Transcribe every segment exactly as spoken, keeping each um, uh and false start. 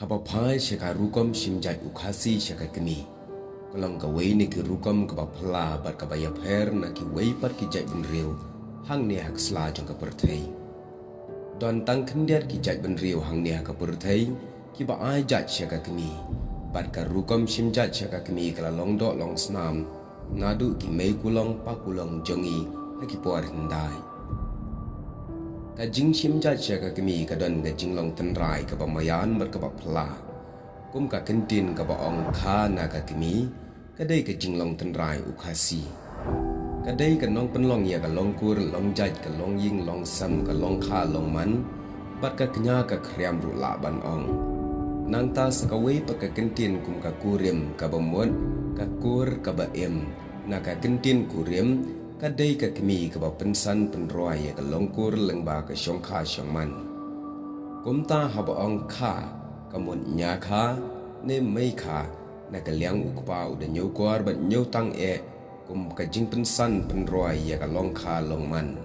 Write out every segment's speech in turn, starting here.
Kaba phai sha ka rukom shim jait u Khasi sha ka kmie ka long kawei na ki rukom kaba phylla bad kaba ïapher na kiwei pat ki jaitbynriew hangne ha ka sla jong ka pyrthei. Don tang khyndiat ki jaitbynriew hangne ha ka pyrthei kiba ai jait sha ka kmie, bad ka rukom shim jait sha ka kmie ka la long doh long snam naduh ki mei kulong pa kulong jong ngi ha ki por hyndai. Ka jingshim jait sha ka kmie ka don ka jinglong tynrai kaba maïan bad kaba phylla. Kum ka kyntien kaba ong kha na ka kmie, ka dei ka jinglong tynrai u Khasi. Ka dei ka nongpynlong ïa ka long kur long jait, ka long ïing long sem, ka long kha long man, bad ka kñia ka khriam ruh lah ban ong. Nangta sa kawei pat ka kyntien kum ka kurim kaba mut, ka kur kaba im. Na ka kyntien kurim, ka dei ka kmie kaba pynsan pynroi ïa ka long kur lyngba ka shong kha shong man. Kumta haba ong kha, ka mut ñiakha ne meikha, na ka liang u kpa u da ñiewkor bad ñiewtang eh kum ka jingpynsan pynroi ïa ka long kha long man.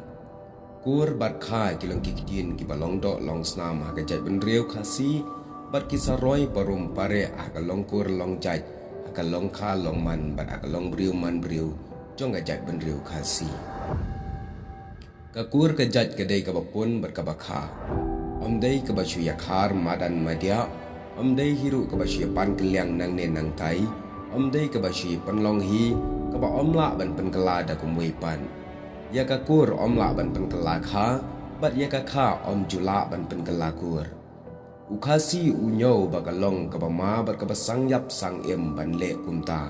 Kur bad kha ki long ki ktien kiba long doh long snam ha ka jaitbynriew Khasi, bad ki sa roi parum pareh ha ka long kur long jait, ha ka long kha long man bad ha ka long briew man briew jong ka jaitbynriew Khasi. Ka kur ka jait ka dei kaba pun bad kaba kha. Ym dei kaba shu ïakhar madan madiah, ym dei hi ruh kaba shu ïapan kylliang nangne nangtai, ym dei kaba shu ïapynlong hi, kaba ym lah ban pynkylla da kumwei pat. Ïa ka kur ym lah ban pynkylla kha, bad ïa ka kha ym ju lah ban pynkylla kur. U Khasi u ñiew ba ka long kaba ma bad kaba sang ïap sang im ban leh kumta.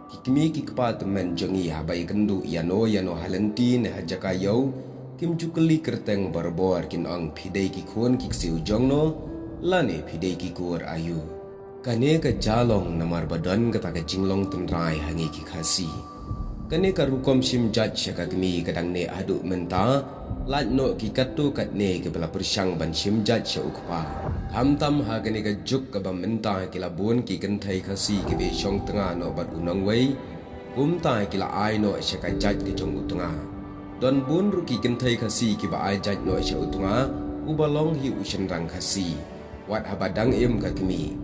Ki kmie ki kpa tymmen jong ngi haba ïakynduh ïano ïano ha lynti ne ha jaka ïew, kim ju kylli kyrteng barabor, kin ong phi dei ki khun ki ksiew jong no, lane phi dei ki kur aïu. Kane ka jia long namar ba don kata ka jinglong tynrai ha ngi ki Khasi. Kane ka rukom shim jait sha ka kmie ka dang neh haduh mynta, lait noh ki katto katne kiba la pyrshang ban shim jait sha u kpa. Khamtam ha kane ka juk kaba mynta ki la bun ki kynthei Khasi kiba shong tnga noh bad u nongwei, kumta ki la ai noh sha ka jait ka jong u tnga. Don bun ruh ki kynthei Khasi kiba ai jait noh sha u tnga, uba long hi u shynrang Khasi, wat haba dang im ka kmie.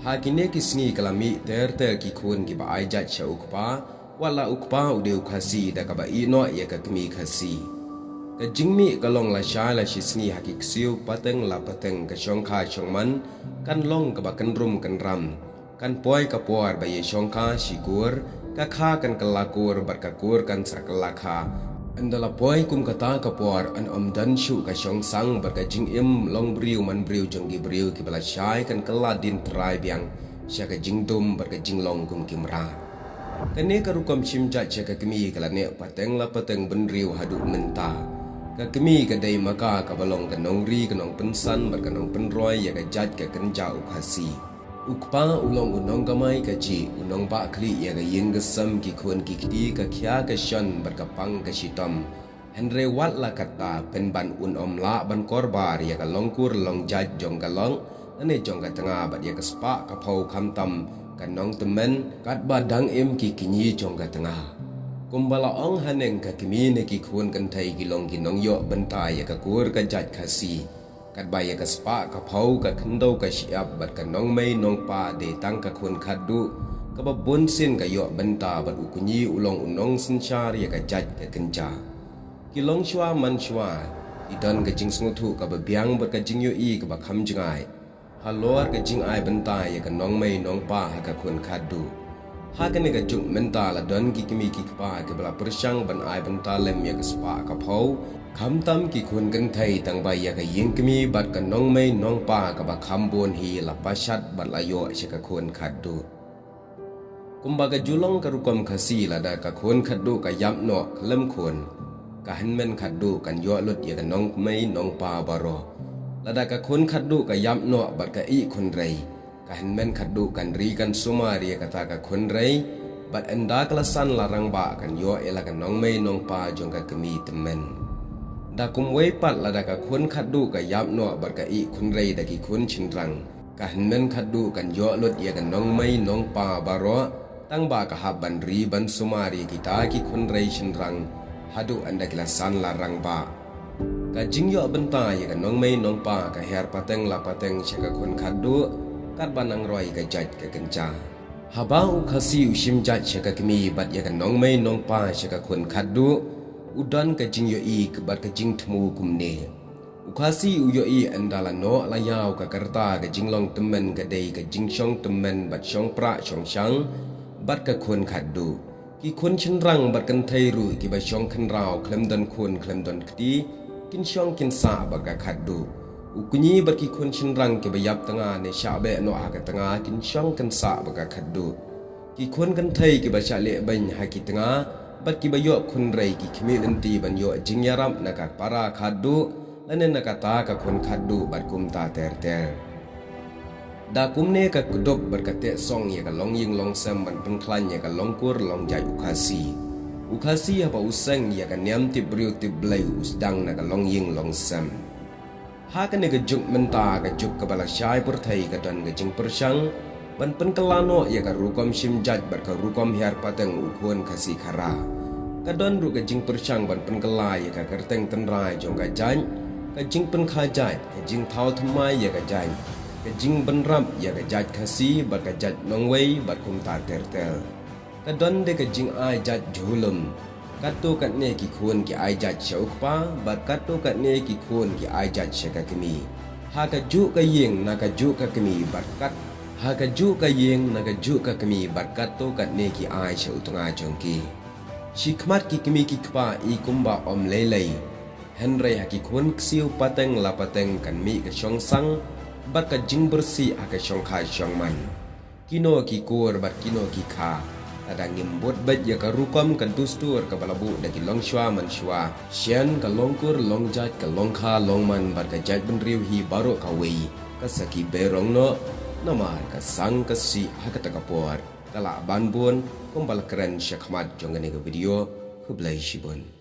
Ha kine ki sngi ka la mih ter ter ki khun kiba ai jait sha u kpa, wat la u kpa u dei u Khasi da kaba ïeh noh ïa ka kmie Khasi. Ka jingmih ka long lashai lashisngi ha ki ksiew pateng la pateng, ka shong kha shong man kan long kaba kynrum kynram. Kan poi ka por ba ïa shong kha shi kur, ka kha kan kylla kur bad ka kur kan sa kylla kha. Ynda la poi kum kata ka por, yn ym don shuh ka shong sang bad ka jingim long briew man briew jong ki briew kiba lashai kan kylla dien trai biang sha ka jingdum bad ka jinglong kum ki mrad. Kane ka rukom shim jait sha ka kmie ka la neh pateng la pateng bynriew haduh mynta. Ka kmie ka dei ma ka kaba long ka nongri ka nongpynsan bad ka nongpynroi ïa ka jait ka kynja u Khasi. U kpa u long u nongkamai kajih, u nongbah khlieh ïa ka ïing ka sem, ki khun ki kti, ka khia ka shon bad ka pang ka shitom. Hynrei wat la katta, pynban un ym lah ban korbar ïa ka long kur long jait jong ka lok lane jong ka tnga bad ïa ka spah ka phew khamtam ka nongtymmen katba dang im ki kñi jong ka tnga. Kumba la ong haneng, ka kmie ne ki khun kynthei ki long ki nongïoh bynta ïa ka kur ka jait Khasi. Katba ïa ka spah ka phew, ka khyndew ka shyiap bad ka nongmei nongpa dei tang ka khun khatduh kaba bunsien ka ïoh bynta bad u kñi u long u nongsynshar ïa ka jait ka kynja. Ki long shuwa man shuwa, ki don ka jingsngewthuh kaba biang bad ka jingïohi kaba kham jngai halor ka jingai bynta ïa ka nongmei nongpa ha ka khun khatduh. Ha kane ka juk mynta la don ki kmie ki kpa kiba la pyrshang ban ai bynta lem ïa ka spah ka phew, khamtam ki khun kynthei, tangba ïa ka ïing kmie bad ka nongmei nongpa kaba kham bun hi la pashat bad la ïoh sha ka khun khatduh. Kumba ka ju long ka rukom Khasi, lada ka khun khatduh ka ïap noh khlem khun, ka hynmen khatduh kan ïoh lut ïa ka nongmei nongpa baroh. Lada ka khun khatduh ka ïap noh bad ka ih khunrei, ka hynmen khatduh kan ri kan sumar ïa kata ka khunrei, bad ynda ka la san la rangbah kan ïoh ïa la ka nongmei nongpa jong ka kmie tymmen. Da kumwei pat, lada ka khun khatduh ka ïap noh bad ka ih khunrei da ki khun shynrang, ka hynmen khatduh kan ïoh lut ïa ka nongmei nongpa baroh, tangba ka hap ban ri ban sumar ïa kita ki khunrei shynrang haduh ynda ki la san la rangbah. Ka jingïoh bynta ïa ka nongmei nongpa ka hiar pateng la pateng sha ka khun khatduh, katba nang roi ka jait ka kynja. Haba u Khasi u shim jait sha ka kmie bad ïa ka nongmei nongpa sha ka khun khatduh, u don ka jingïohi bad ka jingthmu kumne. U Khasi u ïohi ynda la noh la ïaw ka rta ka jinglong tymmen ka dei ka jingshong tymmen bad shong prah shong shang bad ka khun khatduh. Ki khun shynrang bad kynthei ruh kiba shong khynraw khlem don khun khlem don kti, kin shong kin sah bad ka khatduh. U kñi bad ki khun shynrang kiba ïap tnga ne shah beh noh ha ka tnga kin shong kin sah bad ka khatduh. Ki khun kynthei kiba shah leh beiñ ha ki tnga bad kiba ïoh khun rei ki khmih lynti ban ïoh jingïarap na ka para khatduh lane na kata ka khun khatduh bad kumta ter ter. Da kumne ka kdup bad ka teh song ïa ka longïing longsem ban pynkhlaiñ ïa ka longkur longjait u Khasi. U Khasi haba u seng ïa ka niam tip briew tip Blei u sdang na ka longïing longsem. Ha kane ka juk mynta, ka juk kaba la shai pyrthei, ka don ka jingpyrshang ban pynkylla noh ïa ka rukom shim jait bad ka rukom hiar pateng u khun Khasi Khara. Ka don ruh ka jingpyrshang ban pynkylla ïa ka kyrteng tynrai jong ka jait, ka jingpynkha jait, ka jingthaw thymmai ïa ka jait, ka jingbynrap ïa ka jait Khasi bad ka jait nongwei bad kumta ter ter. Ka don de ka jingai jait jhulum. Katto katne ki khun ki ai jait sha u kpa bad katto katne ki khun ki ai jait sha ka kmie. Ha kajuh ka ïing na kajuh ka kmie bad kat ha kajuh ka ïing na kajuh ka kmie bad katto katne ki ai sha u tnga jong ki. Shi khmat ki kmie ki kpa i kumba ym lei lei. Hynrei ha ki khun ksiew pateng la pateng kan mih ka shongsang bad ka jingbyrsih ha ka shongkha shongman. Kino ki kur bad kino ki kha. Lada ngim bud beit ïa ka rukom ka dustur kaba la buh da ki longshuwa manshuwa, shen ka longkur longjait, ka longkha longman bad ka jaitbynriew hi baroh kawei ka sakhi berong noh. Namar ka sang ka sih ha kata ka por ka lah ban bun kumba la kren sha khmat jong kane ka video. Khublei shibun.